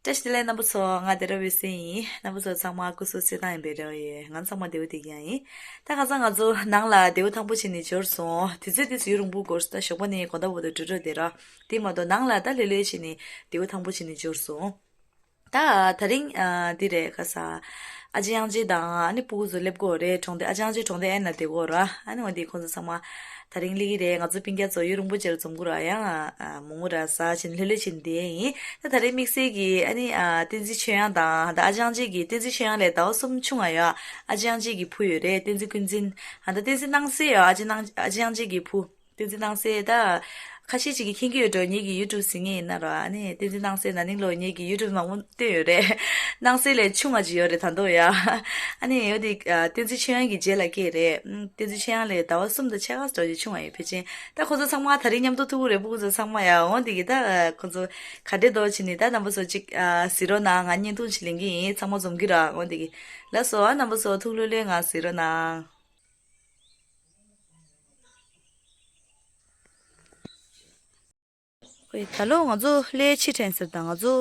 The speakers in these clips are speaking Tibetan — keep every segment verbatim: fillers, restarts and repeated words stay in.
བཀྲ་ཤིས་བདེ་ལེགས་རྣམ་པ་ཚོ། ང་བདེ་རབ་ཡོད་སེ་ཡིན། རྣམ་པ་ཚོ་ཚང་མ་སྐུ་གཟུགས་གསལ་ཐང་ཡིན་པའི་རེ་བ་ཡོད། ང་ཚང་མ་བདེ་པོ་བདེ་རྐྱང་ཡིན། ད་ཁ་སང་ང་ཚོ་ནང་ལ་རྡེའུ་ཐང་པོ་བྱས་ནས་འབྱོར་སོང་། དུས་ཚོད་དེ་ཡུན་རིང་པོ་འགོར་སོང་། ད་ཞོགས་པ་ནས་དགོང་དག་བར་དུ་འགྲོ་འགྲོ་བསྡད་ར། དེ་མ་གཏོགས་ནང་ལ་ད་ལྷོད་ལྷོད་བྱས་ནས་རྡེའུ་ཐང་པོ་བྱས་ནས་འབྱོར་སོང་། ད་དེ་རིང་ཨ་འདི་རེད། ཁ་སང་ཨ་ཅེ་གཡང་ཅན་དང་ཨ་ནི་སྤུ་གུ་ཚོ་སླེབས་ཀྱི་ཡོད་རེད། གྲོང་སྡེ་ཨ་ཅེ་གཡང་ཅན་གྲོང་སྡེ་ཨན་ལ་བསྡད་ཀྱི་ཡོད་ར། ཨ་ནི་འོ་འདི་ཁོང་ཚོ་ཚང་མ་དེ་རིང་སླེབས་ཀྱི་རེད། ང་ཚོ་སྤུན་ཀྱག་ཚོ་ཡུན་རིང་པོ་ཅིག་འཛོམས་ཀྱི་ར། ཡང་ཨ་མོག་མོག་ར་ཟ་བྱས་ནས་ལྷོད་ལྷོད་བྱས་ནས་བསྡད་ཡིན། ད་དེ་རིང་དམིགས་བསལ་གྱིས་ཨ་ནི་ཨ་བསྟན་འཛིན་ཆོས་དབྱངས་དང་ད་ཨ་ཅེ་གཡང་ཅན་གྱིས། བསྟན་འཛིན་ཆོས་དབྱངས་ལས་ཟླ་བ་གསུམ་ཆུང་བ་ཡོད། ཨ་ཅེ་གཡང་ཅན་གྱི་བུ་ཡོད་རེད། བསྟན་འཛིན་ཀུན་འཛིན། ཨ་ད་བསྟན་འཛིན་སྣང་གསལ་ཡོད། ཨ་ཅེ་སྣང་ཨ་ཅེ་གཡང་ཅན་གྱི་བུ། བསྟན་འཛིན་སྣང་གསལ། ད་ཁ་ཤས་ཅིག་གིས་མཁྱེན་གྱི་ཡོད་འགྲོ། ངེད་ཀྱི་ཡུ་ཊུབ་གཟིགས་མཁན་ཡིན་ན་ར། ཨ་ནི་བསྟན་འཛིན་སྣང་གསལ་ན་ནིང་ལོ་ངེད་ཀྱི་ཡུ་ཊུབ་མང་པོ་བཏོན་ཡོད་རེད། སྣང་གསལ་ལས་ཆུང་བ་ཅིག་ཡོད་རེད་ད་དུང་ཡ། ཨ་ནི་འོ་དེ་ཨ་བསྟན་འཛིན་ཆོས་དབྱངས་ཀྱི་རྗེས་ལ་སྐྱེས་རེད། ཨུམ། བསྟན་འཛིན་ཆོས་དབྱངས་ལས་ཟླ་བ་གསུམ་དང་ཕྱེད་ཀ་འདྲ་ཅིག་ཆུང་བ་ཡོད་ཕལ་ཆེར། ད་ཁོ་ཚོ་ཚང་མ་དེ་རིང་མཉམ་དུ་ཐུག་གི་རེད། སྤུ་གུ་ཚོ་ཚང་མ་ཡ། འོ་དེ་གི་ད་ཁོ་ཚོ་ག་འདྲས་འདུག་བྱས་ནས་ད་རྣམ་པ་ཚོ་ཅིག་ཨ་གཟིགས་རོགས་གནང་། ང་བརྙན་ཐུང་ཅིག་ལེན་གྱི་ཡིན། ཚང་མ་འཛོམས་ཀྱི་ར། འོ་དེ་གི་ལགས་སོ། ཨ་རྣམ་པ་ཚོ་ཐུགས་ལྷོད་ལྷོད་ངང་གཟིགས་རོགས་གནང་། ཨོའི། ད་ལོ་ང་ཚོ་སླེབས་ཕྱི་དྲན་ཟེར། ད་ང་ཚོ་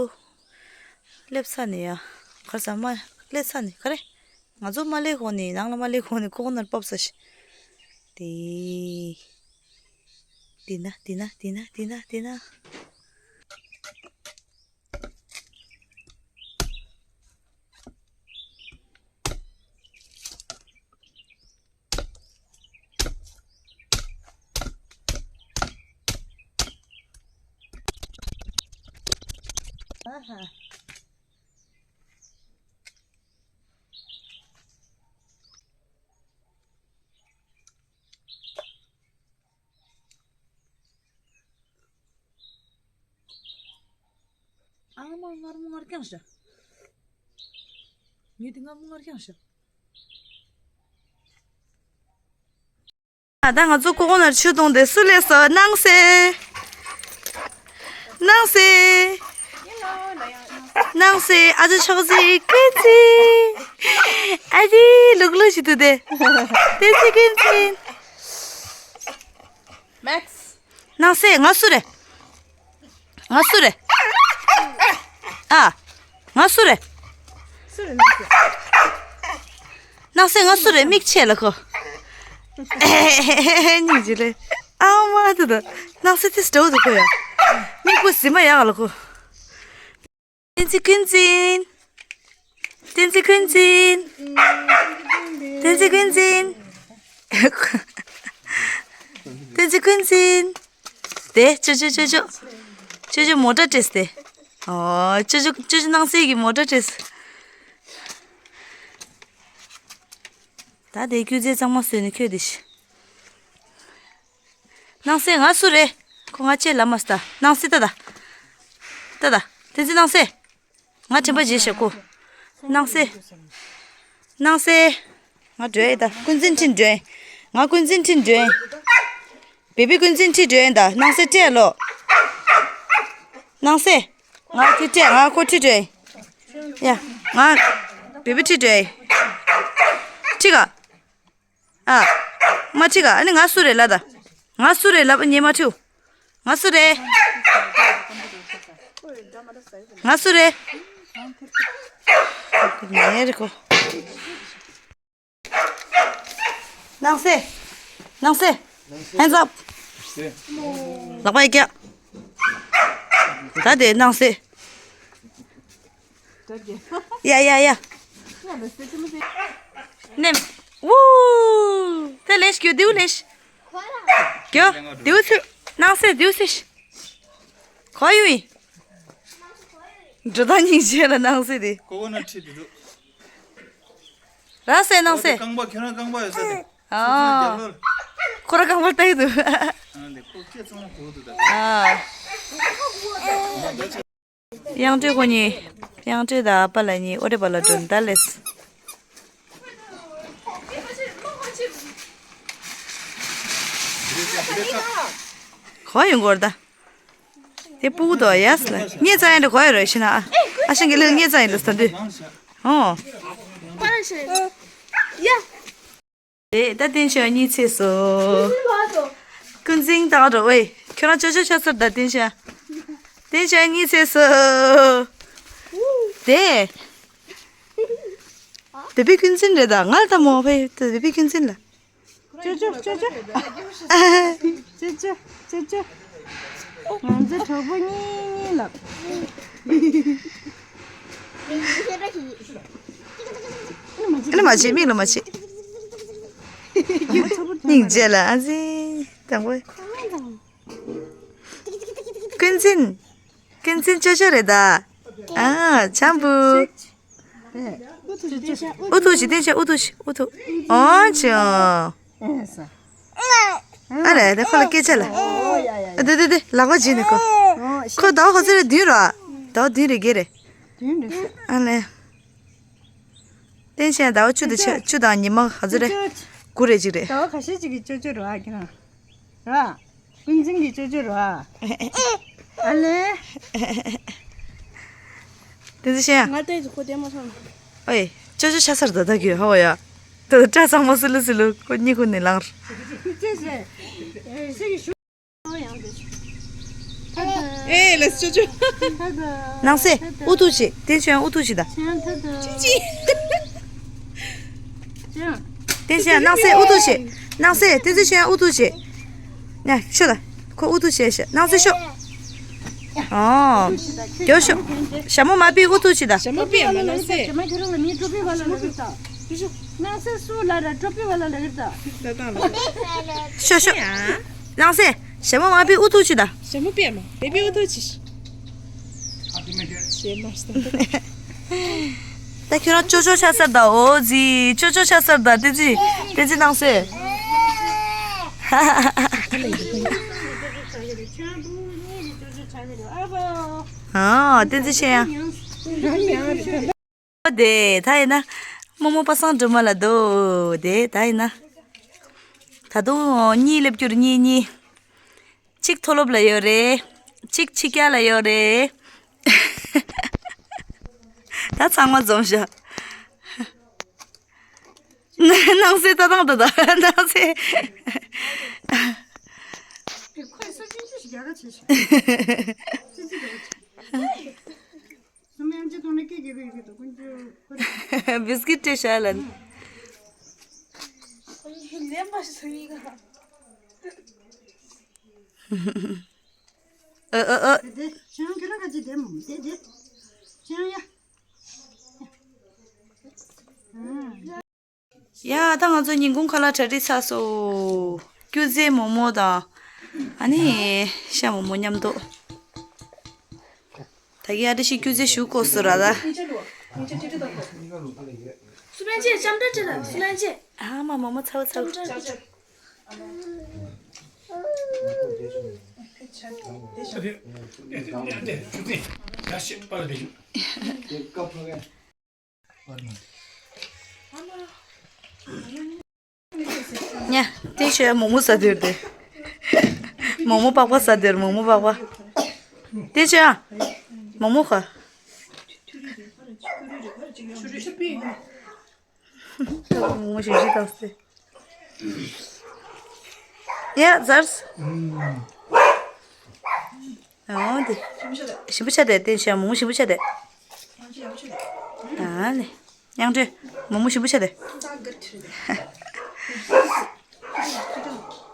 སླེབས་ཚར་ནས་ཡ། ག་རེ་ཟ། མ་སླེབས་ཚར་ནས་ག་རེ། ང་ཚོ་མ་སླེབས་གོང་ནས། ནང་ལ་མ་སླེབས་གོང་ནས་ཁོ་ཁོ་ནར་ཕབ་ཚར་ཤག་དེ། དེ་ན་དེ་ན་དེ་ན་དེ་ན་དེ་ན། ཨ་ཧ། ཨ་མ་མངར་མོ་མངར་རྐྱང་ཤག་ངས་དེ་མངར་མོ་མངར་རྐྱང་ཤག་ད་ང་ཚོ་ཀོ་ཀོ་ནཊ་ཆུ་བཏུང་སྟེ་སུ་སླེབས་སོང་། སྣང་གསལ། སྣང་གསལ། སྣང་གསལ། ཨ་ཅེ་ཕྱོགས་གཅིག་ཀུན་གཟིགས། ཨ་ཅེ་ལུག་ལུག་ཞིག་འདུག་སྟེ། བསྟན་འཛིན་ཀུན་གཟིགས། མེག་སི། སྣང་གསལ། ང་སུ་རེད། ང་སུ་རེད། ཨ། ང་སུ་རེད། སུ་རེད་སྣང་གསལ། སྣང་གསལ་ང་སུ་རེད། མིག་ཕྱེ་ལ་ཁོ། ཨེ་ཧེ་ཧེ་ཧེ་ཧེ་གཉིས་ཀྱི་ལེ། ཨ་མ་དེ་དང་སྣང་གསལ་དེ་འདྲ་བོ་འདུག་ཁོ་ཡ། མིག་པོ་གཟིགས་མ་ཡག་ལ་ཁོ། བསྟན་འཛིན་ཀུན་འཛིན། བསྟན་འཛིན་ཀུན་འཛིན། བསྟན་འཛིན་ཀུན་འཛིན། བསྟན་འཛིན་ཀུན་འཛིན། དེ་ཅོ་ཅོ་ཅོ་ཅོ། ཅོ་ཅོ་མོ་ཊ་བྲེས་ཏེ། ཨོ་ཅོ་ཅོ་ཅོ་ཅོ་སྣང་གསལ་གྱི་མོ་ཊ་བྲེས། ད་དེ་སྐྱུར་རྫས་གཙང་མ་བཟོས་ནས་ཁྱོད་དེ་ཤི། སྣང་གསལ་ང་སུ་རེད། ཁོ་ང་ཅེ་ལ་མ་སྟ། སྣང་གསལ་ལྟ་ད། ལྟ་ད། བསྟན་འཛིན་སྣང་གསལ། ང་དྲན་པ་བརྗེད་ཤག་ཁོ། སྣང་གསལ། སྣང་གསལ། ང་འགྲོ་ཡི་ད། ཀུན་འཛིན་ཁྲིད་འགྲོ་ཡི། ང་ཀུན་འཛིན་ཁྲིད་འགྲོ་ཡི། བེ་བི་ཀུན་འཛིན་ཁྲིད་འགྲོ་ཡི་ད། སྣང་གསལ་སྤྲད་ལོ། སྣང་གསལ། ང་ཁྲིད་སྤྲད། ང་ཁོ་ཁྲིད་འགྲོ་ཡི། ཡ། ང་བེ་བི་ཁྲིད་འགྲོ་ཡི། ཁྲིད་ག་ཨ། མ་ཁྲིད་ག་ཨ་ནི་ང་སུ་རེད་ལབ་ད། ང་སུ་རེད་ལབ། ཉེ་མ་ཁྲིད། ང་སུ་རེད། ང་སུ་རེད། ཉེ་རེད་ཁོ། སྣང་གསལ། སྣང་གསལ། Hands up། ལག་པ་ཡར་བཀྱག་ད་དེ་སྣང་གསལ། ཡ་ཡ་ཡ། ནེམ། ཝུ། དེ་ལེགས་རྒྱུ་དེའུ་ལེགས། རྒྱུ་དེའུ་ཚུ། སྣང་གསལ་དེའུ་ཚུ། གོ་ཡུ་ཡི། འགྲོ་ད་སྙིང་རྗེ་ལ་སྣང་གསལ་དེ། ཀོ་ཀོ་ནཊ་ཁྲིད་དེ་འདུག་ར་སེ་སྣང་གསལ། རྐང་པ་ཁྱོད་རང་རྐང་པ་ཡོད་ས་རེད། ཨ། ཁོ་ར་རྐང་པ་ལྟ་ཡི་འདུག་ཨ་ནི་ཁོ་སྐད་གཙང་མ་གོ་འདུག་ད། ཨ། གཡང་སྒྲོལ་ཁོ་གཉིས། གཡང་སྒྲོལ་དང་ཨ་ཕ་ལགས་གཉིས་ཨོ་རེ་པ་ལ་འགྲོ་ནི་ད་ལེས། གོ་ཡོང་གོ་ར་ད། དེ་སྤུ་གུ་དོ་ཡ་སི་ལ་ངེད་ཙང་ཡིན་འདྲ་གོ་ཡ་རོ་ཤི་ན་ཨ། ཨ་ཤང་གི་ལི་ངེད་ཙང་ཡིན་འདྲ་ས་འདུས། ཨོ། དེ་ད་བསྟན་ཆོས་གཉིས་ཚེ་སོ། ཀུན་གཟིངས་དག་འགྲོ་ཝེ། ཁྱོད་རང་ཅོ་ཅོ་ཤ་ཚར་ད་བསྟན་ཆོས། བསྟན་ཆོས་གཉིས་ཚེ་སོ། དེ། བེ་བི་ཀུན་འཛིན་རེད་ད། ང་ལ་ད་མོ་ཕེ་བེ་བི་ཀུན་འཛིན་ལ། ཅོ་ཅོ་ཅོ་ཅོ། ཅོ་ཅོ་ཅོ་ཅོ། ང་ཚོ་གྲོགས་པོ་གཉིས་གཉིས་ལ། ཨ་ལ་མ་བྱེད། མིག་ལ་མ་བྱེད། སྙིང་རྗེ་ལ་ཨ་ཙི། དང་པོ། ཀུན་འཛིན། ཀུན་འཛིན་ཅོ་ཅོ་རེད་ད། ཨ་ཆམ་བུ། ཨུ་ཐུག་ཞིག་བསྟན་ཤག་ཨུ་ཐུག་ཞིག་ཨུ་ཐུག་ཨོ་ཅོ། ཨ་རེད་དེ་ཁོ་ལ་སྐད་ཆ་ལ། ཨ་དེ་དེ་དེ་ལག་པ་བྱིན་ནས་ཁོ། ཁོ་ཟླ་བ་ག་ཚོད་རེད། བདུན་ར། ཟླ་བ་བདུན་རེད་བརྒྱད་རེད། ཨ་ལས། བསྟན་ཤག་ཟླ་བ་བཅུ་དང་ཆ་བཅུ་དང་ཉི་མ་ག་ཚོད་རེད། དགུ་རེད་གཅིག་རེད། ཟླ་བ་ཁ་ཤས་ཅིག་གི་ཅོ་ཅོ་རེད་ཨ་ཁྱེད་རང་། ར། ཀུན་འཛིན་གྱི་ཅོ་ཅོ་ར། ཨ་ལས། དེ་ཚོ་ཤེས་ཡ། ང་ལྟས་ཀྱི་ཁོ་ལྟད་མོ་སོང་། ཨོའི། ཅོ་ཅོ་ཆ་སར་ད་ད་གི་ཧ་བ་ཡ། ད་ད་སྐྲ་ཚང་མ་སི་ལུ་སི་ལུ་ཁོ་གཉིད་ཁུག་ནས་ལངས། ཅེས་ཟེར། ཨེ་ཟེར་གི་ཞུ། ཨེ་ལས་ཅོ་ཅོ། ནང་སེ་ཨུ་ཐུག་ཅིག་བསྟན་ཤག་ཨུ་ཐུག་ཅིག་ད། ཅི་ཅི། བསྟན་ཤག་ནང་སེ་ཨུ་ཐུག་ཅིག་ནང་སེ་བསྟན་ཤག་ཨུ་ཐུག་ཅིག་ཡ་ཤོད་ད། ཁོ་ཨུ་ཐུག་བྱས་ཤག་ནང་སེ་ཤོད། ཨོ། རྒྱོ་ཤོད། ཞྭ་མོ་མ་པི་ཨུ་ཐུག་ཅིག་ད། ཞྭ་མོ་པི་ཡ་མ་ནང་སེ། ཞྭ་མོ་ཁྱོད་རང་ལ་མིའི་ཀྲོ་པི་བ་ལ་ལ་གིར་ད། ནང་སེ་སུ་ལ་ར་ཀྲོ་པི་བ་ལ་ལ་གིར་ད། ད་ད་ལ། ཤོད་ཤོད། ནང་སེ། ཞྭ་མོ་མ་པི་ཨུ་ཐུག་ཅིག་ད། ཞྭ་མོ་པི་ཡ་མ་བེ་བི་ཨུ་ཐུག་ཅིག་ཞེ་མ་སྟོན། ད་ཁྱོད་རང་ཅོ་ཅོ་ཆ་སར་ད། ཨོ་ཛི་ཅོ་ཅོ་ཆ་སར་ད། བསྟན་འཛིན་བསྟན་འཛིན་ནང་སེ། ཨ་བསྟན་འཛིན་ཆེ་ཡང་། དེ་ད་ཡིན་ན་རྨོ་མོ་པ་སངས་སྒྲོལ་མ་ལ་དོ། དེ་ད་ཡིན་ན་ད་དུང་གཉིས་སླེབས་རྒྱུར་གཉིས་གཉིས། གཅིག་མཐོ་སློབ་ལ་ཡོད་རེད། གཅིག་ཕྱི་རྒྱལ་ལ་ཡོད་རེད། ད་ཚང་མ་འཛོམས་ཤག་ནང་སེ་ད་དང་ད་ད་ནང་སེ། བིས་ཀིད་སྤྲད་ཤག་ལ། ཨ་ཨ་ཨ། ཡ་ད་ང་ཚོ་ཉིན་གུང་ཁ་ལག་གྲ་སྒྲིག་ཚར་སོང་། སྐྱུར་རྫས་མོག་མོག་དང་། ཨ་ནི་ཤ་མོག་མོག་མཉམ་དུ། ད་གི་ཨ་འདྲ་ཞིག་སྐྱུར་རྫས་ཞུ་དགོས་སོ་ར་ད། སུ་ལན་ཅེ་ལྕམ་དྲ་ཅེ་ལ་སུ་ལན་ཅེ། ཨ་མ་མོག་མོག་ཚ་བོ་ཚ་བོ། ཉ། དེ་ཆོས་མོག་མོག་ཟ་དེར་དེ། མོག་མོག་པགས་པ་ཟ་དེར་མོག་མོག་པགས་པ། དེ་ཆོས་མོག་མོག་ཁ། མོག་མོག་ཞིག་ཞིག་བཏང་སྟེ། ཡ་ཛར། ཨོ་དེ། ཞིམ་པོ་ཆགས་དེ་བསྟན་ཤག་མོག་མོག་ཞིམ་པོ་ཆགས་དེ། ཨ་ལེ། དབྱངས་སྒྲོལ། མོག་མོག་ཞིམ་པོ་ཆགས་དེ།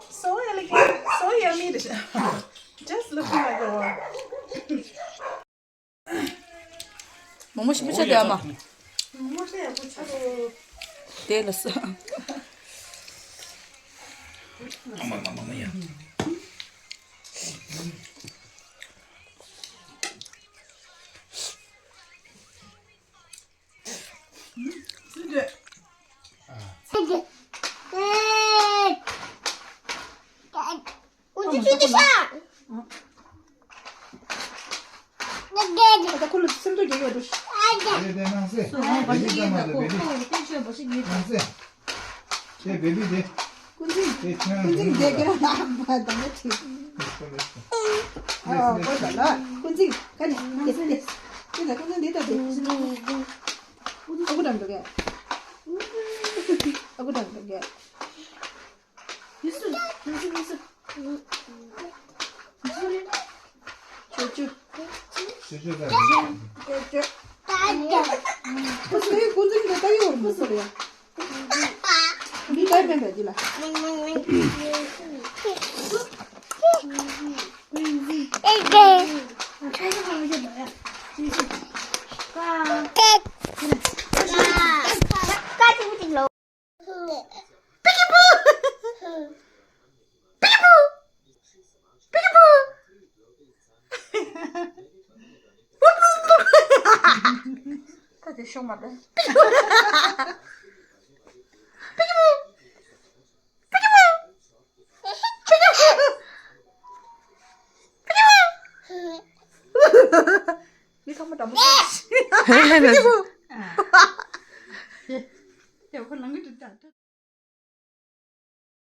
So elegant, so yummy. Just looking like a wow. མོག་མོག་ཞིམ་པོ་ཆགས་དེ་ཨ་མ། དེ་ལ་ས། ད་ཁོ་ལ་སེམས་ཚོར་རྒྱག་ཡོད་འདུག་དེ་དེ་ནང་སེ། སོ་ཧོ་བ་ཞིག་ཡིན་ད་ཁོ་ཁོ་བསྟན་ཆོས་བ་ཞིག་ཡིན་ད། ནང་སེ། དེ་བེ་བི་དེ། ཀུན་གཟིགས། དེ་ཁྱེད་རང་ཀུན་གཟིགས་དེ་ཁྱེད་རང་ལ་ཨ་མ་ད་ནི་ཁྲིད། ཨ་ཨ་ཀོ་ད་ལ་ཀུན་གཟིགས་ཁ་ནས་དེ་དེ་དེ་ད་ཀུན་གཟིགས་འདི་ད་དེ། ཨ་ཁུ་དྲང་འདུག་གས། ཨ་ཁུ་དྲང་འདུག་གས། ཡུ་སུ། ཡུ་སུ། ཡུ་སུ། ཡུ་སུ་རེད། ཅོ་ཅོ། ཅོ་ཅོ་ད་རེད། ཅོ་ཅོ། ཁོ་ཚོའི་ཁོ་ཚོའི་འདི་ལྟ་ཡོང་མི་སོ་རེད། འདི་ལྟ་མེད་པ་འདི་ལ། ད་དེ་ཤོག་མ་ད། མི་ཁ་མ་འདྲ་མོ།